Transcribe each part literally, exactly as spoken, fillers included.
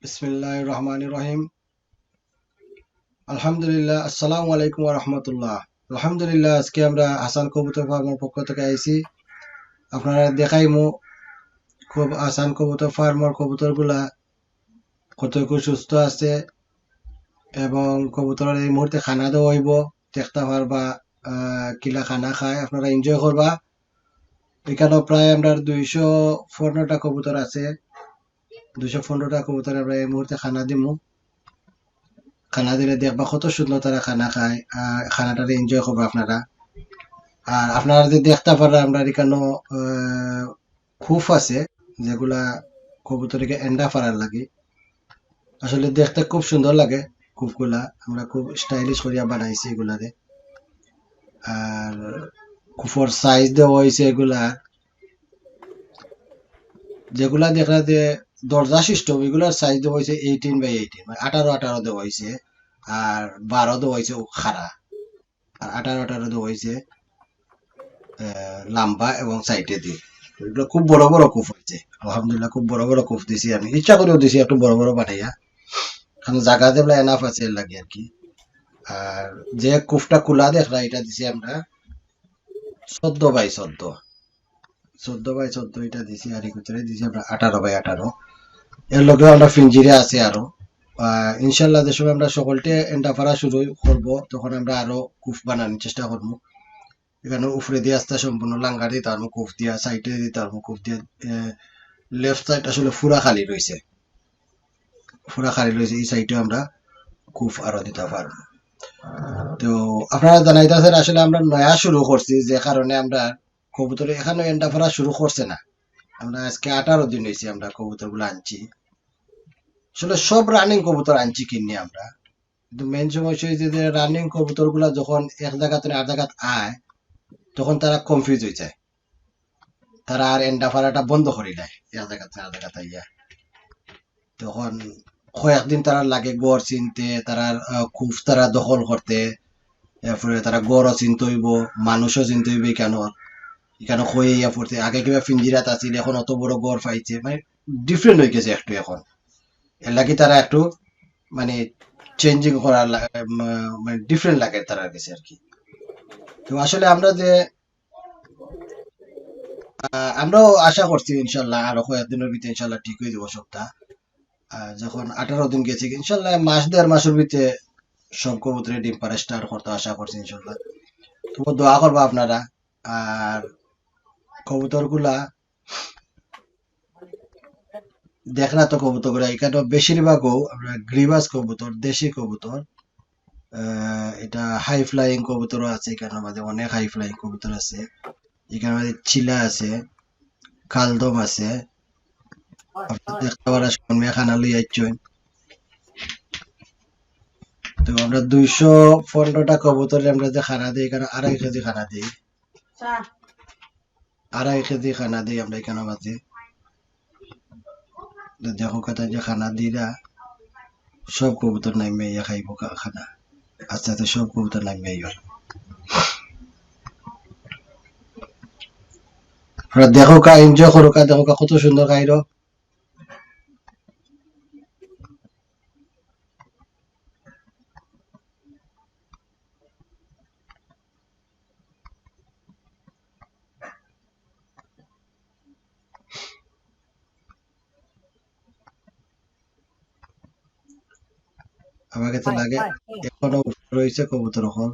বিসমিল্লাহির রহমানির রহিম। আলহামদুলিল্লাহ, আসসালামু আলাইকুম ওয়া রাহমাতুল্লাহ। আলহামদুলিল্লাহ, আজকে আমরা হাসান কবুতর ফার্মর পক্ষ থেকে আইছি। আপনারা দেখাইমু খুব হাসান কবুতর ফার্মর কবুতরগুলা কতটুকু সুস্থ আছে এবং কবুতরর এই মুহূর্তে খানা দেওয়া অইবো, দেখতা পারবা, আহ, কিলা খানা খায়, আপনারা এনজয় করবা। এখানো প্রায় আমরার দুইশো পনেরোটা কবুতর আছে, দুইশো পনেরোটা কবুতর আমরা এই মুহূর্তে খানা দিমু। খানা দিলে দেখবা কত সুন্দর তারা খানা খায়, আর খানাটারে এনজয় করবা আপনারা। আর আপনারা যে দেখতা পাররা, আমরার এখানো, আহ, খুফ আছে, যেগুলা কবুতরকে এন্ডা ফাড়ার লাগি। আসলে দেখতে খুব সুন্দর লাগে খুফগুলা, আমরা খুব স্টাইলিশ করিয়া বানাইছি এগুলারে। আর খুফর সাইজ দেওয়া অইছে এগুলা, যেগুলা দেখরা যে দরজা সিস্টেম, এগুলার সাইজ দেওয়া অইছে eighteen by eighteen, মানে আঠারো আঠারো দেওয়া অইছে, আর বারো দেওয়া অইছে খাড়া, আর আঠারো আঠারো দেওয়া অইছে, আহ, লাম্বা এবং সাইডে দি। এগুলা খুব বড় বড় খুফ অইছে, আলহামদুলিল্লাহ, খুব বড় বড় খুফ দিছি আমি, ইচ্ছা করিও দিছি একটু বড় বড় বানাইয়া, কারণ জাগা যেগুলা এনাফ আছে এর লাগি আর কি। আর যে খুফটা খুলা দেখরা, এটা দিছি আমরা চোদ্দ by চোদ্দ, চোদ্দ by চোদ্দ এটা দিছি, আর এর ভিতরে দিছি আমরা আঠারো by আঠারো। এর লগে আমরা ফিঞ্জিরা আছে আরো। আহ, ইনশাল্লাহ, যে সময় আমরা সকলটে এন্ডা ফাড়া শুরু করব, তখন আমরা আরো খুফ বানানোর চেষ্টা করব। এখানো উপরে দিয়া আস্তা সম্পূর্ণ লাঙ্গার দিতে পারবো, খুফ দিয়া, সাইডে দিতে পারবো, খুফ দিয়া, লেফট সাইড আসলে পুরা খালি রইছে, পুরা খালি রইছে, এই সাইডে আমরা খুফ আরো দিতে পারবো। তো আপনারা জানাইতাছেন, আসলে আমরা নয়া শুরু করছি, যে কারণে আমরা কবুতর এখানো এন্ডা ফাড়া শুরু করছে না। আমরা আজকে আঠারো দিন অইছে আমরা কবুতরগুলা আনছি। আসলে সব রানিং কবুতর আনছি কিনে আমরা, কিন্তু মেইন সমস্যা অইছে যে রানিং কবুতরগুলা যখন এক জাগা থনে আর জাগাত আয়, তখন তারা কনফিউজ অই যায়, তারা আর এন্ডা ফাড়াটা বন্ধ করি দেয় এক জাগা থনে আর জাগাত আইয়া। তখন কয়েকদিন তারা লাগে ঘর চিনতে, তারা, আহ, খুফ তারা দখল করতে, এরপরে তারা ঘরও চিনতে অইবো, মানুষও চিনতে অইবো। এখানো, এখানো কই ইয়া পড়তে, আগে কিবা ফিঞ্জিরাত আছিল, এখন অত বড় ঘর পাইছে, মানে ডিফারেন্ট অই গেছে একটু এখন। এর লাগি তারা একটু মানে চেঞ্জিং করার লা-, উম, মানে ডিফারেন্ট লাগে তারার কাছে আর কি। তো আসলে আমরা যে, আহ, আমরাও আশা করছি ইনশাল্লাহ আরো কয়েকদিনের ভিতরে ইনশাল্লাহ ঠিক অই যাবো সবটা। আর যখন আঠারো দিন গেছে, ইনশাল্লাহ মাস দেড় মাসের ভিতরে সব কবুতরে ডিম পাড়া স্টার্ট করতে আশা করছি ইনশাল্লাহ। তো দোয়া করবা আপনারা। আর কবুতরগুলা দেখরা তো কবুতরগুলা, এখানে বেশিরভাগও আমরা গ্রিবাস কবুতর, দেশি কবুতর। আহ, এটা হাই ফ্লাইং কবুতরও আছে এখানে, মাঝে অনেক হাই ফ্লাইং কবুতর আছে। এখানে মাঝে চিলা আছে, কালদম আছে। আপনারা দেখতে পারা সুমন মিয়া খানা লই আইছইন। তো আমরা দুইশো পনেরোটা কবুতরে আমরা যে খানা দেই, এখানে আড়াই কেজি খানা দেই। আড়াই কেজি খানা দেই আমরা এখানে মাঝে। তো দেখো কথা যে খানা দিরা, সব কবুতর নামিয়া খাইবো খা-, খানা। আস্তে আস্তে সব কবুতর নামিয়া আইবো। আপনারা দেখো কা, এনজয় করো কা, দেখো কা কত সুন্দর খাইলো। আমার কাছে হায়, লাগে হায়, হায়। এখনো উঠে রয়েছে কবুতর অখন।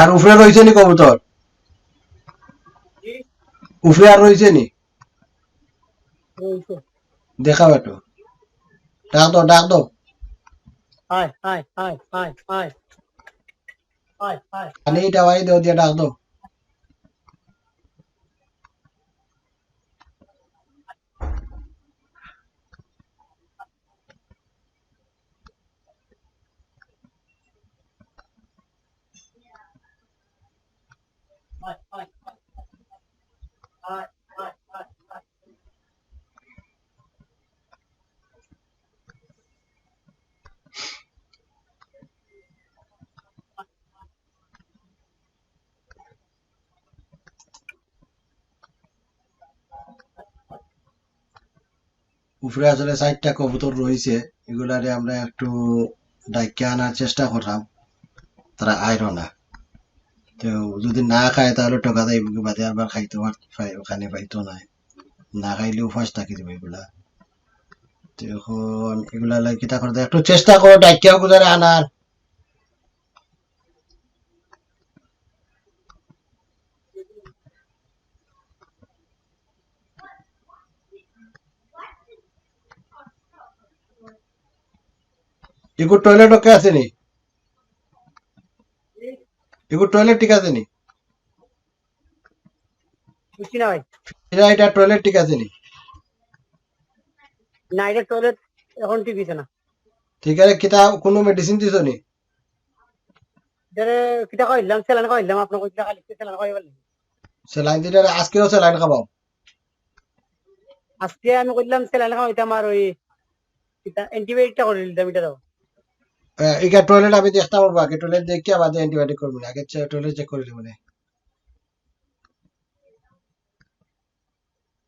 আর উপরে রইছে নি কবুতর? উপরে আর রইছে নি? রইছে। দেখাও একটু। ডাক দাও, ডাক দাও। হায়, হায়, হায়, হায়, হায়। হায়, হায়। খালি এটা বাড়ি দাও, দিয়ে ডাক দাও। উপরে আসলে চাইরটা কবুতর রইছে, এগুলারে আমরা একটু ডাকিয়া আনার চেষ্টা করলাম, তারা আইলো না। তো যদি না খায় তাহলে ঠকা যাইব, বাদে আবার খাইতো পার-, পাই-, খানি পাইতো না, না খাইলে উপাস থাকি দিব এগুলা। তো এখন এগুলা লাগি কিতা করতে, একটু চেষ্টা করো ডাকিয়া গুজারে আনার। ইগু টয়লেট ওকে আছে নি? ইগু টয়লেট ঠিক আছে নি? বুঝছি না ভাই। এটা, এটা টয়লেট ঠিক আছে নি? না, এটা টয়লেট এখন ঠিক হইছে না। ঠিক আছে, কিতা কোনো মেডিসিন দিছো নি? এটারে কিতা খাওয়াইলাম, স্যালাইন খাওয়াইলাম, আপনি কইছিলা খালি স্যালাইন খাওয়াইবার লাগি। স্যালাইন দিলে আজকেও স্যালাইন খাবাও? আজকে আমি কইলাম স্যালাইন খাওয়াইতাম আর ওই কিতা অ্যান্টিবায়োটিকটা করে দিতাম, এটা দাও। এ, ইগা টয়লেট আমি দেখতাম পারবো, আগে টয়লেট দেখিয়া বাদে অ্যান্টিবায়োটিক করবো না, আগে চে-, টয়লেট চেক করে দিব না।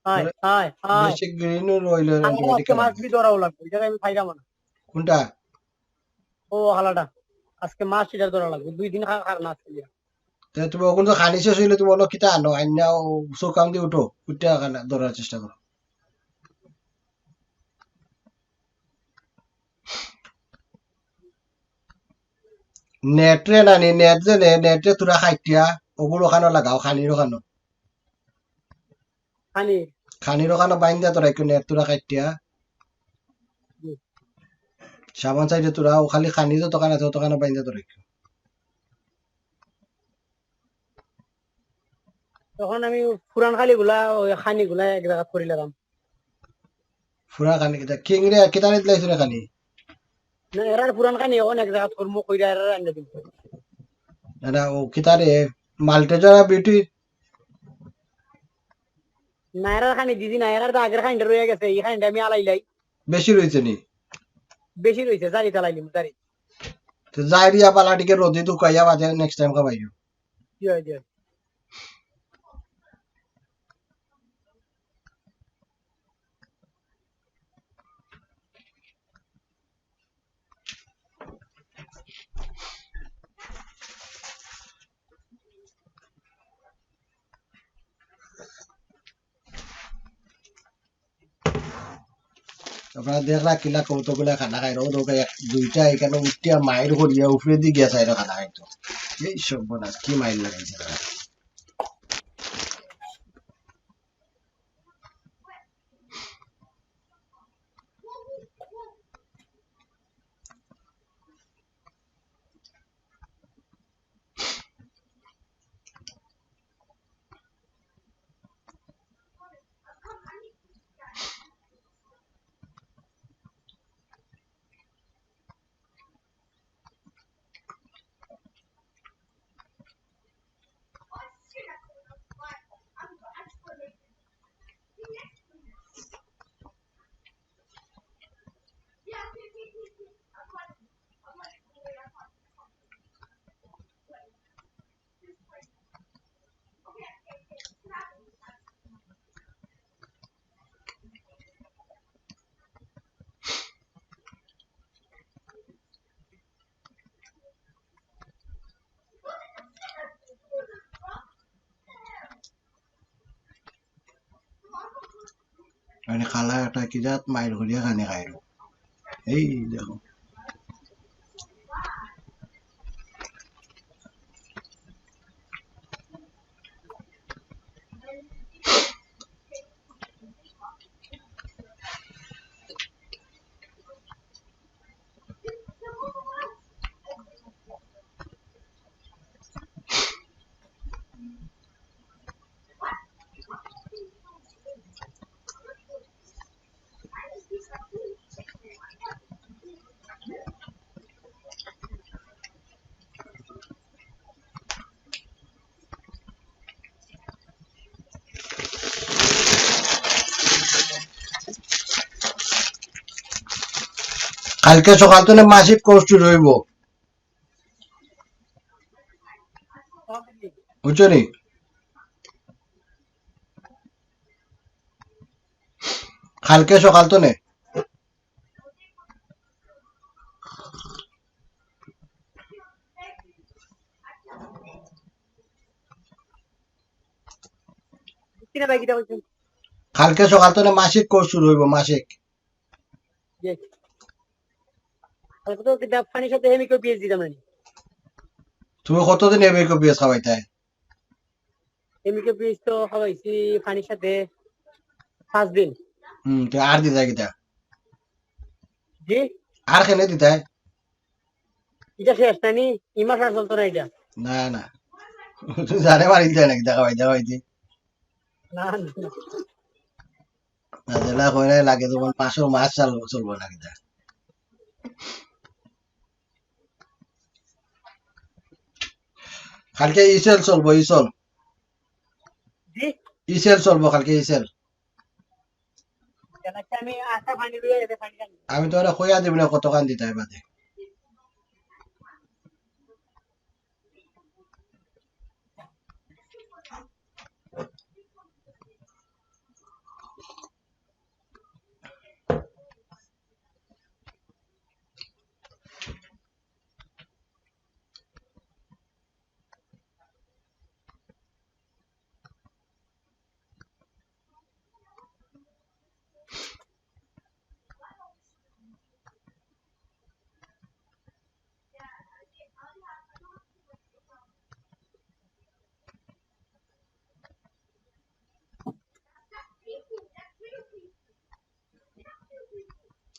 হায়, আরে, হায়, হায়। বেশি গ্রিন রইল, আরে, অ্যান্টিবায়োটিক আজকে খাওয়া মাছ লাগে। বি ধরাও লাগবে, এটা আমি খাইলাম না। কোনটা? ও, হালাটা। আজকে মাছ এটা ধরা লাগবে, দুই দিন খা-, খার না আজকে দিয়া। তে তুমি ওখান তো খানি শেষ হইলে তুমি অন্য কিতা আনো, আইনা ও চোখ কান দিয়ে উঠো, উঠে খানা ধরার চেষ্টা করো। নেট রে নানি, নেট যে নে, নেট রে তোরা খাইটিয়া, ওগুলো ওখানে লাগাও, খানির ওখানে। খানি? খানির ওখানে বাইন্দা তোরা একটু নেট তোরা খাইটিয়া। হুম। সাবান সাইডে তোরা, ও খালি খানি যতখান আছে, ততখানে বাইন্দা তোরা একটু। তখন আমি পুরান খালি গুলা, ওই খানি গুলা এক জায়গা করি লাগাম। পুরা খানি কিতা? কিং রে, কিতা রে দিলাইছ রে খানি? না, এরার পুরান খানি এখন এক জায়গা করমু কইরা এরার আনিয়া দিমু। না, না, ও কিতা রে? মাল্টেজা বিউটি? না, এরার খানি দিদি না, এরার তো আগের খানিটা রইয়া গেছে, এই খানিটা আমি আলাইলাই। বেশি রইছে নি? বেশি রইছে, জারি তালাইলিমু, জারি। তো জারি আবার লাঠিকে রোদে তো কইয়া বাজে নেক্সট টাইম খাবাইও। জি, জি। আপনারা দেখরা কিলা কৌতুকগুলা খানা খাইরা, ও দেখো এক দুইটা এখানে উঠিয়া মাইর করিয়া উপরে দি গিয়া চাইরা খানা খাইতো। এই সর্বনাশ, কি মাইর লাগাইছে তারা। মানে খালা একটা কি জাত মাইর করিয়া খানি খাইলো। এই দেখো। কালকে সকাল তনে মাসিক কোর্স শুরু হইব, বুঝছো নি? কালকে সকাল তনে বুঝছি না ভাই, কিতা কইছেন? কালকে সকাল তনে মাসিক কোর্স শুরু অইবো, মাসিক। জি। কালকে তো কিতা পানির সাথে হেমিকো পিএইচ দিতাম না নি? তুমি কতদিন হেমিকো পিএইচ খাওয়াইতায়? হেমিকো পিএইচ তো খাওয়াইছি পানির সাথে পাঁচ দিন। হুম, তো আর দিতায় কিতা? জি? আর কেনে দিতায়? ইটা শেষ না নি? ই মাস আর চলতো না ইটা? না, না। তুমি জানে মারি দিতায় নাকি, দেখাবাই, দেখাবাই দি। না, না। না, যেলা কইরায় লাগে তোমার পাঁচশো মাস চাল-, চলবো না কিতা? কালকে ইসেল চলবো, ইসেল। জি? ইসেল চলবো কালকে, ইসেল। কেন কি আমি আশা পানি লইয়া এসে পানি খাই। আমি তো ওরা কইয়া দিবি না কতখান দিতায় বাদে।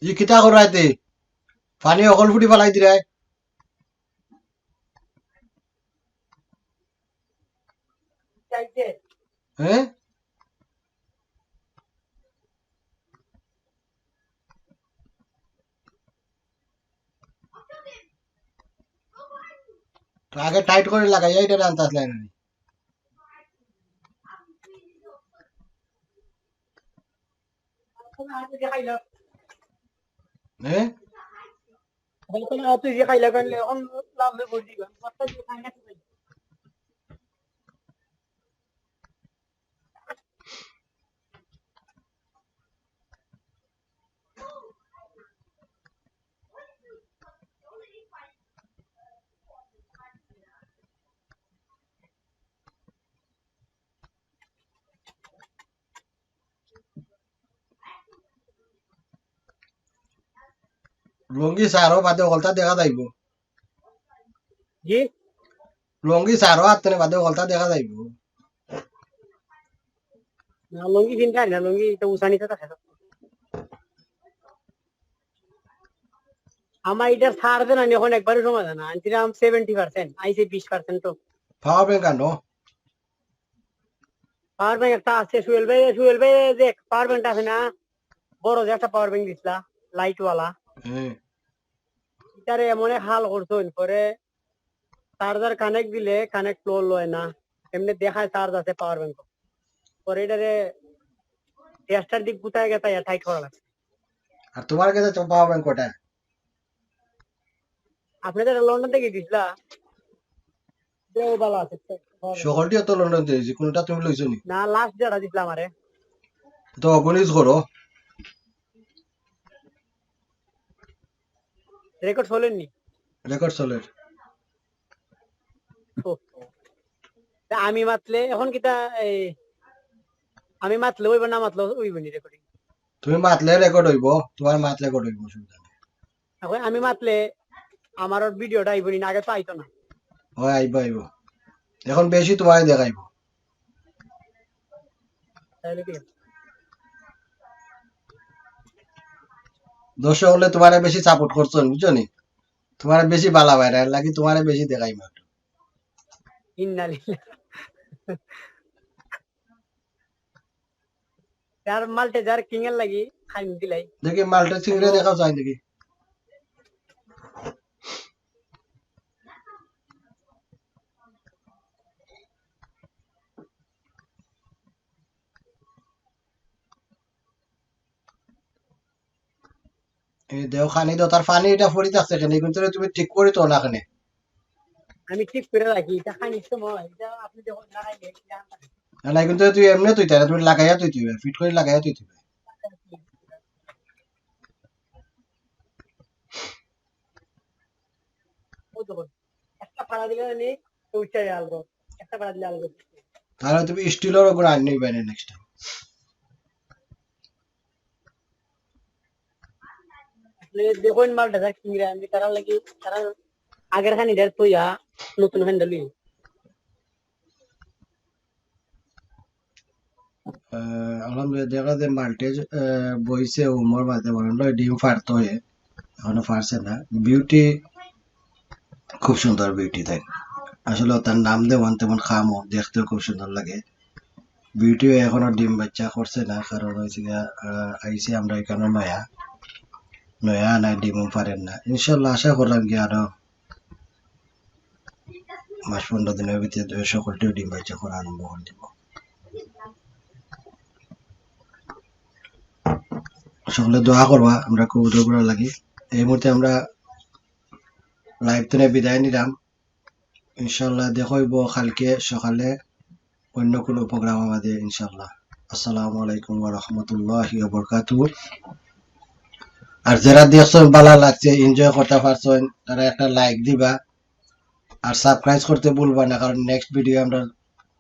ই কিতা করাইতে? পানি অকল ফুটি ফালাই দিরায়। হ্যাঁ? তো আগে টাইট করি লাগাইয়া ইটা আনতাস লাইন। হ্যাঁ? লুঙ্গি সারো বাদে অকলতা দেখা যাইবো। জি? লুঙ্গি সারো আতনে বাদে অকলতা দেখা যাইবো। না, লুঙ্গি চিন্তা না, লুঙ্গি তো উসানিতে থাকে। আমার ইটা সার দেনা নি, অখন একবারে সমাধান না। আনছিলাম সেভেন্টি পার্সেন্ট, আইছে বিশ পার্সেন্ট তো। পাওয়ার ব্যাংক আনো। পাওয়ার ব্যাংক একটা আছে, সুহেল ভাই, সুহেল ভাই যে পাওয়ার ব্যাংক আছে না, বড় যে একটা পাওয়ার ব্যাংক দিছলা, লাইট ওয়ালা। হ্যাঁ। ইটারে এমন এক হাল করছইন, পরে চার্জার কানেক্ট দিলে কানেক্ট লো লয় না, এমনে দেখায় চার্জ আছে পাওয়ার ব্যাংক। পরে ইটারে টেস্টার দিক গুতায় গেতায় টাইট করা লাগছে। আর তোমার কাছে তো পাওয়ার ব্যাংক কটা? আপনি তো লন্ডন থেকে দিছলা। এটাও ভালো আছে। সকলটি তো লন্ডন থেকে দিছি, কোনটা তুমি লইছো নি? না, লাস্ট যেটা দিছলা আমারে। তো অগনিজ করো। রেকর্ড চলের নি? রেকর্ড চলের। ও। তা আমি মাতলে অখন কিতা, এই, আমি মাতলে অইবো, না মাতলে অইবো নি রেকর্ডিং? তুমি মাতলে রেকর্ড অইবো, তোমার মাত রেকর্ড অইবো, অসুবিধা নাই। অখন আমি মাতলে আমার ভিডিওটা আইবো নি? না, আগে তো আইতো না। অয়, আইবো, আইবো। অখন বেশি তোমারে দেখাইবো। তাইলে কি? দর্শক অকলে তোমারে বেশি সাপোর্ট করছইন, বুঝছো নি? তোমারে বেশি ভালা পাইরা, এর লাগি তোমারে বেশি দেখাইমু একটু। ইন্না লিল্লাহ। তার মাল্টে যার কিং এর লাগি খাইন দিলাই। দেখি মাল্টে চিংড়ে দেখাও চাই দেখি। এই দেও খানি দেও, তার পানি ইটা পড়ি থাকছে কেনে? কিন্তু তুমি ঠিক করি তো না কেনে? আমি ঠিক করি রাখি, ইটা খানির সময়, ইটা আপনি যখন লাগাইলে, ইটা না, না, কিন্তু তুই এমনে তুই তাই না, তুমি লাগাইয়া তুই তুই, ফিট করি লাগাইয়া তুই তুই। ও দেখুন, একটা ফাড়া দিলে নি, তো উঠে আলগো, একটা ফাড়া দিলে আলগো। তাহলে তুমি স্টিলর ওগুলো আর নেই বাইরে নেক্সট টাইম। আসলে দেখুন মালটা যা কিংরা আমি তারা লাগি তারা আগের খানি দের তো ইয়া নতুন হ্যান্ডেল। আহ, আলহামদুলিল্লাহ, দেখা যায় মাল্টেজ বইছে উমর মাঝে মনে হয় ডিম ফাড়তো হয়ে, এখনো ফাড়ছে না। বিউটি খুব সুন্দর, বিউটি তাই আসলে তার নাম দেওয়ান তেমন খামও, দেখতেও খুব সুন্দর লাগে। বিউটিও এখনো ডিম বাচ্চা করছে না, কারণ হয়েছে গিয়া, আহ, আইসি আমরা এখানে নয়া নয়া নাই, ডিমও পারেন না। ইনশাল্লাহ আশা করলাম কি আরো মাস পনেরো দিনের ভিতরে সকলটিও ডিম বাচ্চা করা আরম্ভ করে দিব। সকলে দোয়া করবা আমরা কবুতরগুলো লাগি। এই মুহূর্তে আমরা লাইভ থেকে বিদায় নিলাম। ইনশাল্লাহ দেখা হইব কালকে সকালে অন্য কোনো প্রোগ্রাম আমাদের ইনশাল্লাহ। আসসালামু আলাইকুম ওয়া রাহমাতুল্লাহি ওয়া বারাকাতুহু। আর যারা দেখছেন ভালো লাগছে, এনজয় করতে পারছেন, তারা একটা লাইক দিবা আর সাবস্ক্রাইব করতে ভুলবা না, কারণ নেক্সট ভিডিও আমরা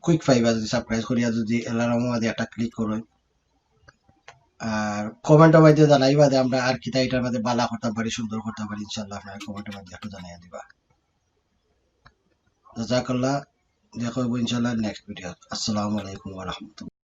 কুইক পাইবা যদি সাবস্ক্রাইব করিয়া যদি অ্যালার্ম আমাদের একটা ক্লিক করো। আর কমেন্টের মধ্যে জানাইবা যে আমরা আর কিতা এটার মধ্যে বালা করতে পারি, সুন্দর করতে পারি, ইনশাল্লাহ আপনারা কমেন্টের মধ্যে একটু জানাই দিবা। জাযাকাল্লাহ, দেখা হইব ইনশাল্লাহ নেক্সট ভিডিও। আসসালামু আলাইকুম ওয়া রাহমাতুল্লাহ।